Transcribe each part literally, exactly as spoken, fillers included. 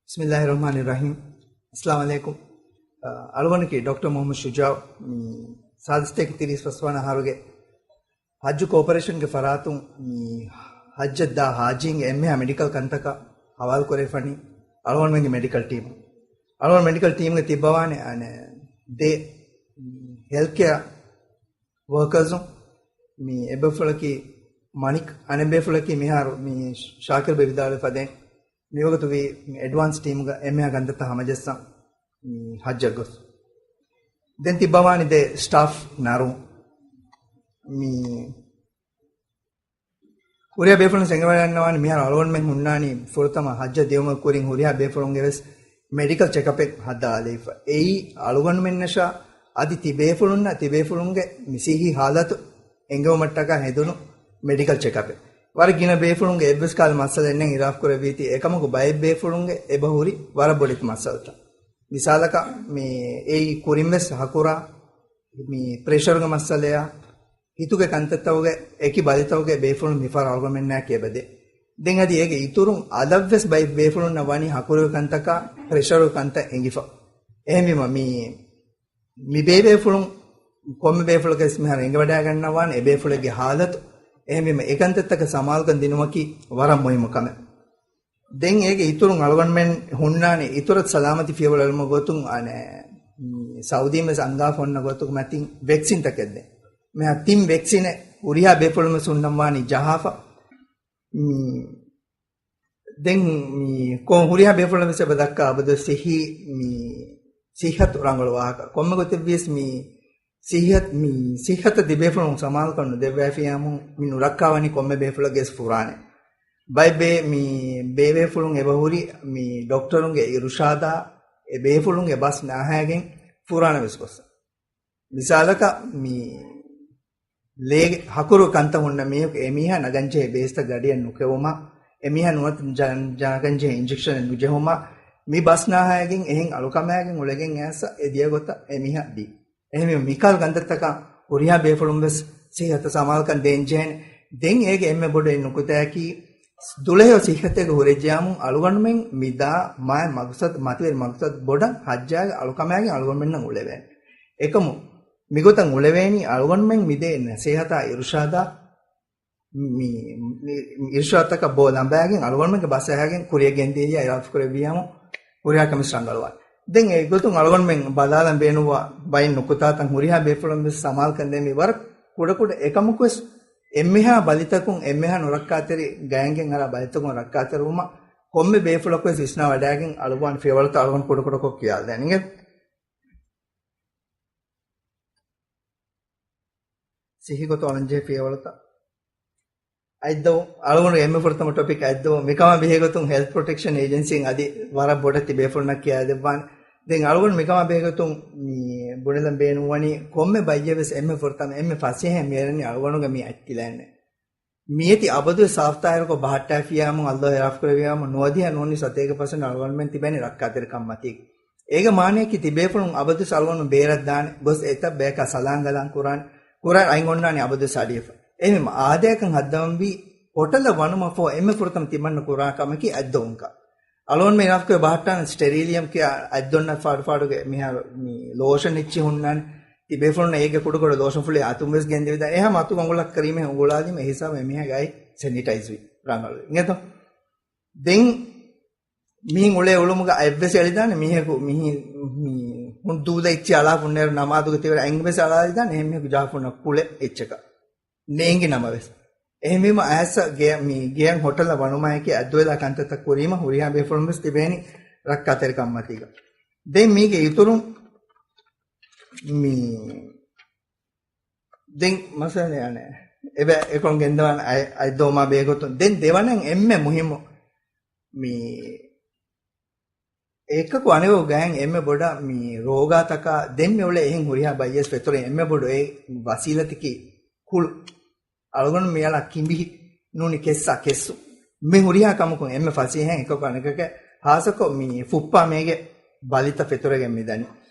ބިސްމިއްލާހި ރަޙްމާނި ރަޙީމް. އައްސަލާމު ޢަލައިކުމް. އަ، އަޅުގަނޑަކީ ޑޮކްޓަރ މުޙައްމަދު ޝުޖާއު، މި ސާދަ ސަތޭކަ ތިރީސް ފަސްވަނަ އަހަރުގެ ޙައްޖު ކޯޕަރޭޝަންގެ ފަރާތުން މި ޙައްޖަށް ދާ ޙާޖީންގެ އެންމެހާ މެޑިކަލް ކަންތަކަށް ޙަވާލު ކުރެވިފަނީ އަޅުގަނޑުމެންގެ މެޑިކަލް ޓީމު. އަޅުގަނޑު މެޑިކަލް ޓީމުގެ ތިއްބަވާނެ އަނެއް ދެ ހެލްތް ކެއާ ވަރކާޒުން. މި އެއްބޭފުޅަކީ މަނިކް، އަނެއްބޭފުޅަކީ މިހާރު މި ޝާކިރު ބެ ވިދާޅުވި ފަދައިން މިވަގުތު ވީ އެޑްވާންސް ޓީމުގަ އެންމެހާ ކަންތައްތައް ހަމަޖައްސަން މި ޙައްޖަށް ގޮސް. ދެން ތިއްބަވާނީ ދެ ސްޓާފް ނަރު. މި ހުރިހާ ބޭފުޅުން އެނގިވަޑައިގަންނަވާނީ މިހާރު އަޅުގަނޑުމެން ހުންނާނީ ފުރަތަމަ ޙައްޖަށް ދިޔުމުގެ ކުރިން ހުރިހާ ބޭފުޅުންގެ ވެސް މެޑިކަލް ޗެކަޕެއް ހައްދާލައިފަ. އެއީ އަޅުގަނޑުމެންނަށާ އަދި ތި ބޭފުޅުންނަށް ތި ބޭފުޅުންގެ މި ސިއްހީ ޙާލަތު އެނގެވުމަށްޓަކާ ހެދުނު މެޑިކަލް ޗެކަޕެއް. ވަރަށް ގިނަ ބޭފުޅުންގެ އެއްވެސް ކަހަލަ މައްސަލައެއް ނެތް އިރާފް ކުރެއްވީތީ، އެކަމަކު ބައެއް ބޭފުޅުންގެ އެބަހުރި ވަރަށް ބޮޑެތި މައްސަލަތައް. މިސާލަކަށް މި އެއީ ކުރިންވެސް ހަކުރާ، މި ޕްރެޝަރުގެ މައްސަލަޔާ، ހިތުގެ ކަންތައްތަކުގެ އެކި ބަލިތަކުގެ ބޭފުޅުން މިފަހަރު އަޅުގަނޑުމެންނާ އެބަދޭ. ދެން އަދި އޭގެ އިތުރުން އަލަށްވެސް ބައެއް ބޭފުޅުންނަށް ވަނީ ހަކުރުގެ ކަންތަކާ ޕްރެޝަރުގެ ކަންތައް އެނގިފަ. އެހެންވީމަ މި، މި ބޭބޭފުޅުން ކޮންމެ ބޭފުޅަކަސް މިހާރު އެނގިވަޑައިގަންނަވާނެ އެ ބޭފުޅެއްގެ ޙާލަތު. އެހެންވީމަ އެ ކަންތައްތަކަށް ސަމާލުކަން ދިނުމަކީ ވަރަށް މުހިއްމު ކަމެއް. ދެން އޭގެ އިތުރުން އަޅުގަނޑުމެން ހުންނާނެ އިތުރަށް ސަލާމަތީ ފިޔަވަޅު އެޅުމުގެ ގޮތުން އަނެއް، މި ސައުދީން ވެސް އަންގާފަ އޮންނަ ގޮތުގެ މަތިން ވެކްސިންތަކެއް ދޭ. މިހާ ތިން ވެކްސިނެއް ހުރިހާ ބޭފުޅުން ވެސް ހުންނަންވާނީ ޖަހާފަ. މި ދެން މި ކޮން ހުރިހާ ބޭފުޅުން ވެސް އެބަ ދައްކާ އަބަދު ސިއްހީ، މި ސިއްހަތު ރަނގަޅު ވާހަކަ. ކޮންމެ ގޮތެއްވިޔަސް މި ސިއްހަތު، މި ސިއްހަތަށް ތިބޭފުޅުން ސަމާލުކަން ނުދެއްވައިފިޔާމު މި ނުރައްކާވަނީ ކޮންމެ ބޭފުޅެއްގެ ވެސް ފުރާނެ. ބައެއް ބޭ، މި ބޭބޭފުޅުން އެބަހުރި މި ޑޮކްޓަރުންގެ އިރުޝާދާ އެ ބޭފުޅުންގެ ބަސް ނާހައިގެން ފުރާނަ ވެސް ގޮސް. މިސާލަކަށް މި ލޭގެ ހަކުރު ކަންތައް ހުންނަ މީހަކު އެމީހާ ނަގަންޖެހޭ ބޭސްތައް ގަޑިއަށް ނުކެވުމާ، އެމީހާ ނުވަތަ ނަގަންޖެހޭ އިންޖެކްޝަނެއް ނުޖެހުމާ، މި ބަސް ނާހައިގެން އެހެން އަޅުކަމާގެން އުޅެގެން އައިސް އެ ދިޔަ ގޮތަށް އެމީހާ ދީ. އެހެންވީމަ މިކަހަލަ ކަންތައްތަކަށް ހުރިހާ ބޭފުޅުން ވެސް ސިއްހަތަށް ސަމާލުކަން ދޭން ޖެހޭނެ. ދެން އޭގެ އެންމެ ބޮޑު އެއް ނުކުތައަކީ، ދުޅަހެޔޮ ސިއްހަތެއްގަ ހުރެއްޖެޔާމު އަޅުގަނޑުމެން މި ދާ މާތް މަގުސަދު، މަތިވެރި މަގުސަދު ބޮޑަށް ހައްޖާގެ އަޅުކަމާގެން އަޅުގަނޑުމެންނަށް އުޅެވޭނެ. އެކަމު މިގޮތަށް އުޅެވޭނީ އަޅުގަނޑުމެން މިދޭ ނަސޭހަތާ އިރުޝާދާ މި، މި، މި އިރުޝާދުތަކަށް ބޯ ލަނބައިގެން އަޅުގަނޑުމެންގެ ބަސް އަހައިގެން ކުރިއަށް ގެންދިޔައި އިރާދަ ކުރެއްވިޔާމު ހުރިހާ ކަމެއް ރަނގަޅުވާނެ. ދެން އެގޮތުން އަޅުގަނޑުމެން ބަލާލަން ބޭނުންވާ ބައެއް ނުކުތާތައް ހުރިހާ ބޭފުޅުން ވެސް ސަމާލުކަން ދޭން މި ވަރަށް ކުޑަކުޑަ އެކަމަކު ވެސް އެންމެހާ ބަލިތަކުން އެންމެހާ ނުރައްކާތެރި ގަޔަންގެން އަރާ ބަލިތަކުން ރައްކާތެރިވުމަށް ކޮންމެ ބޭފުޅަކު ވެސް ވިސްނާވަޑައިގެން އަޅުވާން ފިޔަވަޅުތައް އަޅުގަނޑު ކުޑަކުޑަކޮށް ކިޔާލަދޭނެ. ސިއްހީ ގޮތުން އަޅަންޖެހޭ ފިޔަވަޅުތައް. އައްދަވު، އަޅުގަނޑު އެންމެ ފުރަތަމަ ޓޮޕިކް އައްދަވު. މިކަމާ ބެހޭގޮތުން ހެލްތް ޕްރޮޓެކްޝަން އޭޖެންސީން އަދި ވަރަށް ބޮޑަށް ތިބޭފުޅުންނަށް ކިޔާދެއްވާނެ. ދެން އަޅުގަނޑު މިކަމާ ބެހޭގޮތުން މި ބުނެލަން ބޭނުންވަނީ ކޮންމެ ބައްޔެއް ވެސް އެންމެ ފުރަތަމަ އެންމެ ފަސޭހައިން މިއެޅެނީ އަޅުގަނޑުގެ މި އަތްތިލައިންނޭ. މިއޮތީ އަބަދުވެސް ސާފުތާހިރުކޮށް ބަހައްޓާފިޔާމު އައްލާހު އިރާދަކުރެއްވިޔާމު ނުވަދިހަ ނޫނީ ސަތޭކަ ޕަސެންޓް އަޅުގަނޑުމެން ތިބޭނީ ރައްކާތެރިކަން މަތީގަ. އޭގެ މާނަޔަކީ ތިބޭފުޅުން އަބަދުވެސް އަޅުގަނޑު ބޭރަށް ދާނެ ގޮސް އެތައް ބަޔަކާ ސަލާން ގަލާން ކުރާނެ، ކުރާ އަތް އޮންނާނީ އަބަދުވެސް އަޑިއަށް. އެހެންވީމަ އާދަޔަކަށް ހައްދަވަންވީ ހޮޓަލަށް ވަނުމަށްފަހު އެންމެ ފުރަތަމަ ތިމަންނަ ކުރާ ކަމަކީ އަތްދޮވުންކަން. އަޅުގަނޑުމެން އިރާދަކުރެއްވި ބަހައްޓާނެ ސްޓެރީލިއަމް ކިޔާ އަތްދޮންނަ ފާޑުފާޑުގެ މިހާރު މި ލޯޝަން އެއްޗެއް ހުންނާނެ. ތިބޭފުޅުންނަށް އޭގެ ކުޑަކުޑަ ލޯޝަންފުޅި އަތުން ވެސް ގެންދެވިދާނެ. އެހާ އަތުގަ އުނގުޅަ ކްރީމެއް އުނގުޅާލީމަ އެހިސާބަށް އެމީހާގެ އަތް ސެނިޓައިޒް ވީ ރަނގަޅުވީ. އިނގޭތޯ؟ ދެން މިހެން އުޅޭ އުޅުމުގަ އަތްވެސް އެޅިދާނެ މީހަކު މިހި-، މި ހުން ދޫދަ އެއްޗި އަޅާފަ ހުންނައިރު ނަމާދުގަ ތިބެރަ އަތްވެސް އަޅާލިދާނެ އެހެން މީހަކު ޖަހާފަ ހުންނަ ކުޅެ އެއްޗަކަށް ނޭނގި ނަމަވެސް. އެހެންވީމަ އައިސް ގެ-، މި ގެއަށް ހޮޓަލަށް ވަނުމާއެކީ އައްދުވެލާ ކަންތައްތައް ކުރީމަ ހުރިހާ ބޭފުޅުން ވެސް ތިބޭނީ ރައްކާތެރިކަން މަތީގަ. ދެން މީގެ އިތުރުން މި ދެން މަސަލަ އަނެއް އެބަ އެކޮން ގެންދަވާން އަތް-، އަތްދޮވުމާ ބެހޭގޮތުން. ދެން ދެވަނައިން އެންމެ މުހިއްމު މި އެކަކު އަނެއް ގަޔަން އެންމެ ބޮޑަށް މި ރޯގާތަކާ ދެން މި އުޅޭ އެހެން ހުރިހާ ބައްޔަސް ފެތުރެ އެންމެ ބޮޑު އެ ވަސީލަތަކީ ކުޅު. އަޅުގަނޑު މިއަޅާ ކިނބިހި ނޫނީ ކެއްސާ ކެއްސު. މި ހުރިހާ ކަމަކުން އެންމެ ފަސޭހައިން އެކަކު އަނެކަކަށް ހާއްސަކޮށް މި ފުއްޕާ މޭގެ ބަލިތައް ފެތުރެގެން މިދަނީ.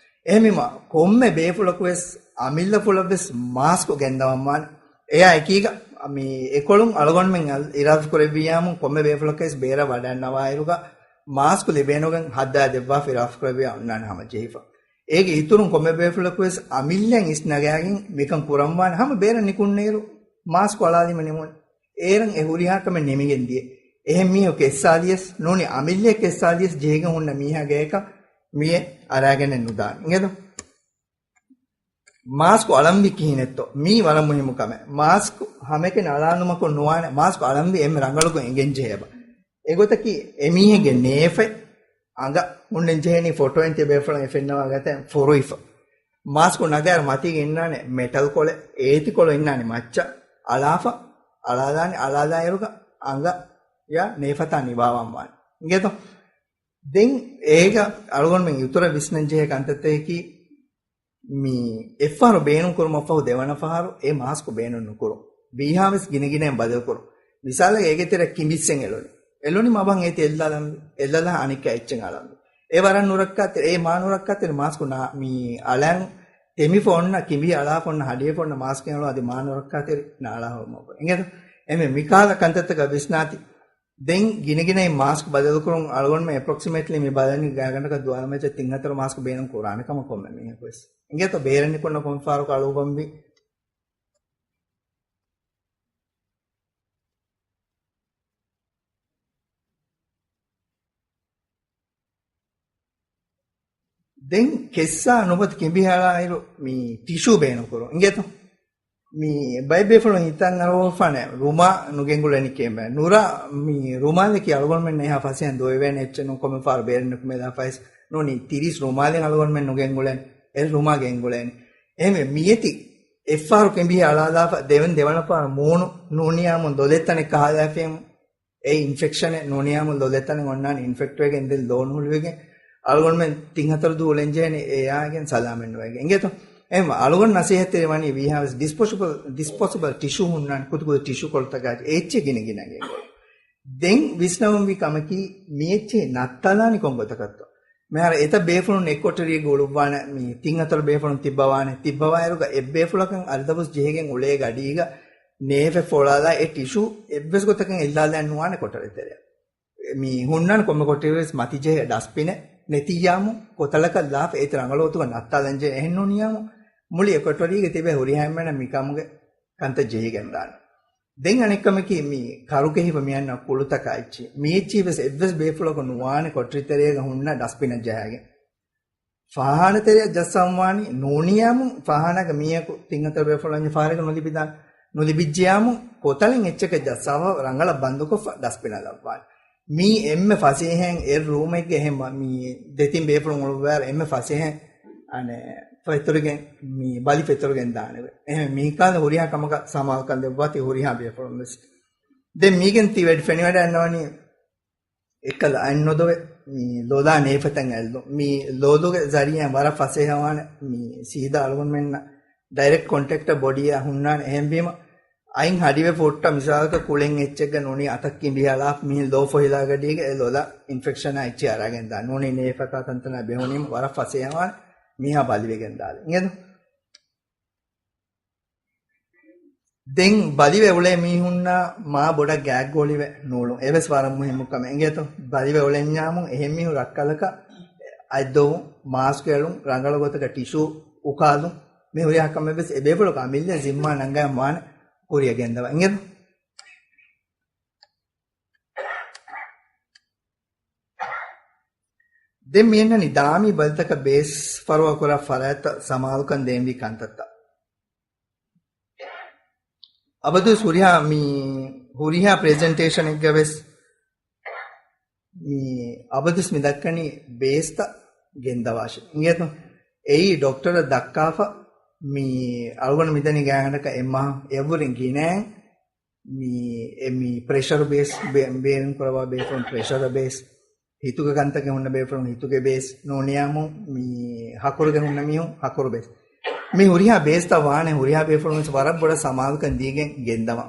އެހެންވީމަ ކޮންމެ ބޭފުޅަކު ވެސް އަމިއްލަފުޅަށް ވެސް މާސްކު ގެންދަވަންވާނެ. އެއާ އެކީގަ މި އެކޮޅުން އަޅުގަނޑުމެން އަލް-، އިރާދަ ކުރެއްވިއްޔާމު ކޮންމެ ބޭފުޅަކަށް ވެސް ބޭރަށް ވަޑައިގަންނަވާއިރުގަ މާސްކު ލިބޭނުގެން ހައްދާ ދެއްވާފަ ރާފް ކުރެއްވިޔާ އޮންނާނެ ހަމަ ޖެހިފަ. އޭގެ އިތުރުން ކޮންމެ ބޭފުޅަކުވެސް އަމިއްލައިން އިސް ނަގާގެން މިކަން ކުރަންވާނެ. ހަމަ ބޭރަށް ނިކުންނައިރު މާސްކު އަޅާލީމަ ނިމުން. އޭރަށް އެ ހުރިހާ ކަމެއް ނިމިގެން ދިޔަ. އެހެން މީހަކު ކެއްސާލިޔަސް ނޫނީ އަމިއްލައަށް ކެއްސާލިޔަސް ޖެހިގެން ހުންނަ މީހާ ގަޔަކަށް މިއެއް އަރާގެނެއް ނުދާނެ. އިނގޭތޯ؟ މާސްކު އަޅަންވީ ކިހިނެއްތޯ؟ މީ ވަރަށް މުހިއްމު ކަމެއް. މާސްކު ހަމައެކަނި އަޅާލުމަކުން ނުވާނެ، މާސްކު އަޅަންވީ އެންމެ ރަނގަޅުކޮށް އެނގެން ޖެހޭބަ. އެގޮތަކީ އެމީހެއްގެ ނޭފަތް އަނގަ ހުންނަން ޖެހޭނީ ފޮޓޯއިން ތިޔަ ބޭފުޅުން އެ ފެންނަވާ ގަތައިން ފޮރުވިފަ. މާސްކު ނަގާއިރު މަތީގަ އިންނާނެ މެޓަލް ކޮޅެއް، އޭތި ކޮޅު އިންނާނެ މައްޗަށް އަޅާފަ، އަޅާލާނެ، އަޅާލާއިރުގަ އަނގަޔާ ނޭފަތާ ނިވާވާން ވާނެ. އިނގޭތޯ؟ ދެން އޭގަ އަޅުގަނޑުމެން އިތުރަށް ވިސްނަން ޖެހޭ ކަންތައްތަކަކީ މި އެއްފަހަރު ބޭނުން ކުރުމަށްފަހު ދެވަނަ ފަހަރު އެ މާސްކު ބޭނުން ނުކުރުން. ވީހާވެސް ގިނަގިނައިން ބަދަލުކުރުން. މިސާލަކަށް އޭގެ ތެރެއަށް ކިނބިއްސެއް އެޅުނީ. އެޅުނީމަ އަބަހަށް އޭތި އެއްލާލަން، އެއްލާލާ އަނެއްކާ އެއްޗެއް އަޅަން. އެ ވަރަށް ނުރައްކާތެރި، އެ މާ ނުރައްކާތެރި މާސްކު ނާ-، މި އަޅަން ތެމިފަ އޮންނަ ކިނބި އަޅާފަ އޮންނަ ހަޑިޔަފަ އޮންނަ މާސްކެއް އަޅު އަދި މާ ނުރައްކާތެރި ނާޅާހުރުމަށް. އިނގޭތޯ؟ އެމެ މިކާލަ ކަންތައްތަކަށް ވިސްނާތި. ދެން ގިނަގިނައިން މާސްކް ބަދަލުކުރުން އަޅުގަނޑުމެން އެޕްރޮކްސިމޭޓްލީ މި ބަލަނީ ގާތްގަނޑަކަށް ދުވާލުމައްޗަށް ތިން ހަތަރު މާސްކް ބޭނުން ކުރާނެ ކަމަށް ކޮންމެ މީހަކުވެސް. އިނގޭތޯ ބޭރަށް ނިކުންނަ ކޮންފާރަކު އަޅުގަނޑު ވަންވީ. ދެން ކެއްސާ ނުވަތަ ކިނބި އަޅާއިރު މި ޓިޝޫ ބޭނުން ކުރުން. އިނގޭތޯ؟ މި ބައެއް ބޭފުޅުން ހިތަށް އަރުވަފާނެ ރުމާ ނުގެންގުޅެނީ ކިޔެމެ. ނުރާ މި ރުމާލަކީ އަޅުގަނޑުމެން އެހާ ފަސޭހައިން ދޮވެވޭނެ އެއްޗެއް ނޫން. ކޮންމެ ފަހަރު ބޭރަށް ނުކުމެލާ ފައިސް ނޫނީ ތިރީސް ރުމާލެއް އަޅުގަނޑުމެން ނުގެންގުޅެން. އެ ރުމާ ގެންގުޅޭނެ. އެހެންވެ މިއެތި އެއްފަހަރު ކިނބި އަޅާލާފަ ދެވެން ދެވަނަ ފަހަރު މޫނު ނޫނިޔާމުން ލޮލެއް ތަނެއް ކަހާލާފިޔަމު އެ އިންފެކްޝަނެއް ނޫނިޔާމު ލޮލެތަނެއް އޮންނާނެ އިންފެކްޓްވެގެން ދެން ލޯނު ހުޅުވިގެން އަޅުގަނޑުމެން ތިން ހަތަރު ދުވަހު އުޅެން ޖެހޭނެ އެއާގެން ސަލާމަތް ނުވެގެން. އިނގޭތޯ؟ އެހެން އަޅުގަނޑު ނަސޭހަތްތެރި ވަނީ ވީހާވެސް ޑިސްޕޮސިބަލް، ޑިސްޕޮސިބަލް ޓިޝޫ ހުންނާނެ، ކުދިކުދި ޓިޝޫ ކޮޅުތަކާ އެއްޗެއް ގިނަގިނަގެން. ދެން ވިސްނަވަންވީ ކަމަކީ މި އެއްޗެހި ނައްތާލާނީ ކޮން ގޮތަކަށްތޯ؟ މިހާރު އެތައް ބޭފުޅުން އެއްކޮޓަރިއެއްގަ އުޅުއްވާނެ، މި ތިން ހަތަރު ބޭފުޅުން ތިއްބަވާނެ، ތިއްބަވާއިރުގަ އެއްބޭފުޅަކަށް އަދި ދަބުސް ޖެހިގެން އުޅޭ ގަޑީގަ ނޭފެ ފޮޅާލާ އެ ޓިޝޫ އެއްވެސް ގޮތަކަށް އެއްލާލައެއް ނުވާނެ ކޮޓަރި ތެރެއަށް. މި ހުންނާނެ ކޮންމެ ކޮޓަރިވެސް މަތިޖެހޭ ޑަސްބިނެއް ނެތިއްޔާމު، ކޮތަޅަކަށް ލާފަ އޭތި ރަނގަޅު ގޮތުގަ ނައްތާލަން ޖެހޭ އެހެން ނޫނިޔާމު، މުޅި އެ ކޮޓަރީގަ ތިބޭ ހުރިހާ އެންމެނަށް މިކަމުގެ ކަންތައް ޖެހިގެންދާނެ. ދެން އަނެއްކަމަކީ މި ކަރުކެހިފަ މިއަންނަ ކުޅުތަކާ އެއްޗި. މި އެއްޗި ވެސް އެއްވެސް ބޭފުޅަކު ނުވާނެ ކޮޓަރި ތެރޭގަ ހުންނަ ޑަސްބިނަށް ޖަހައިގެން. ފާހާނަ ތެރެއަށް ޖައްސަވާނީ ނޫނިޔާމު ފާހާނާގަ މީހަކު ތިން ހަތަރު ބޭފުޅުން ފާރެގަ ނުލިބިދާނެ. ނުލިބިއްޖިޔާމު ކޮތަޅެއް އެއްޗަކަށް ޖައްސާފަ ރަނގަޅަށް ބަންދުކޮށްފަ ޑަސްބިނަށް ލައްވާނެ. މީ އެންމެ ފަސޭހައިން އެއް ރޫމެއްގެ އެހެން މަ-، މީ ދެތިން ބޭފުޅުން އުޅުއްވާއިރު އެންމެ ފަސޭހައިން އަނެއް ފެތުރިގެން، މީ ބަލި ފެތުރިގެން ދާނެވެ. އެހެން މީކާލަ ހުރިހާ ކަމަކަށް ސަމާލުކަން ދެއްވާތި ހުރިހާ ބޭފުޅުން ވެސް. ދެން މީގެން ތި ވެޑި ފެނިވަޑައިގަންނަވަނީ އެއްކަލަ އަތް ނުދޮވެ މީ ލޮލާ ނޭފަތަށް އެއްލުން. މީ ލޮލުގެ ޒަރީއާ ވަރަށް ފަސޭހަވާނެ މީ ސީދާ އަޅުގަނޑުމެންނަށް ޑައިރެކްޓް ކޮންޓެކްޓަށް ބޮޑީއާ ހުންނާނެ. އެހެންވީމަ އަތް ހަޑިވެ ފުއްޓަ މިސާލަކަށް ކުޅެން އެއްޗެއްގަ ނޫނީ އަތަށް ކިނބި އަޅާފަ މިހެން ލޯ ފޮހިލާ ގަޑީގަ އެ ލޮލަށް އިންފެކްޝަނާ އެއްޗެއް އަރާގެން ދާ. ނޫނީ ނޭފަތާ ތަންތަނާ ބެހުނީމަ ވަރަށް ފަސޭހަވާނެ މީހާ ބަލިވެގެން ދާލި. އިނގޭތޯ؟ ދެން ބަލިވެ އުޅޭ މީހުންނާ މާ ބޮޑަށް ގާތްގޯޅިވެ ނޫޅުން. އެވެސް ވަރަށް މުހިއްމު ކަމެއް. އިނގޭތޯ؟ ބަލިވެ އުޅެންޏާމު އެހެން މީހުން ރައްކަލަކަށް އަތްދޮވުން، މާސްކް އެޅުން، ރަނގަޅު ގޮތަކަށް ޓިޝޫ އުކާލުން. މި ހުރިހާ ކަމެއް ވެސް އެ ބޭފުޅަކު އަމިއްލަ ޒިންމާ ނަންގަޔަށް ވާނެ ކުރިއަށް ގެންދަވާ. އިނގޭތޯ؟ ދެން މިއަންނަނީ ދާމީ ބަލިތަކަށް ބޭސް ފަރުވާ ކުރާ ފަރާތްތައް ސަމާލުކަން ދޭންވީ ކަންތައްތައް. އަބަދުވެސް ހުރިހާ މި ހުރިހާ ޕްރެޒެންޓޭޝަނެއްގަ ވެސް މި އަބަދުވެސް މި ދައްކަނީ ބޭސްތައް ގެންދަވާށޭ. އިނގޭތޯ؟ އެއީ ޑޮކްޓަރަށް ދައްކާފަ މި އަޅުގަނޑު މިދަނީ ގާތްގަނޑަކަށް އެއްމަހަށް އެއްވުރެން ގިނައިން މި، އެ، މި ޕްރެޝަރު ބޭސް ބޭ-، ބޭނުން ކުރައްވާ ބޭފުޅުން ޕްރެޝަރަށް ބޭސް، ހިތުގެ ކަންތަކެއް ހުންނަ ބޭފުޅުން ހިތުގެ ބޭސް ނޫނިޔާމު، މި ހަކުރުގެ ހުންނަ މީހުން ހަކުރު ބޭސް. މި ހުރިހާ ބޭސްތައް ވާނެ ހުރިހާ ބޭފުޅުން ވެސް ވަރަށް ބޮޑަށް ސަމާލުކަން ދީގެން ގެންދަވާ.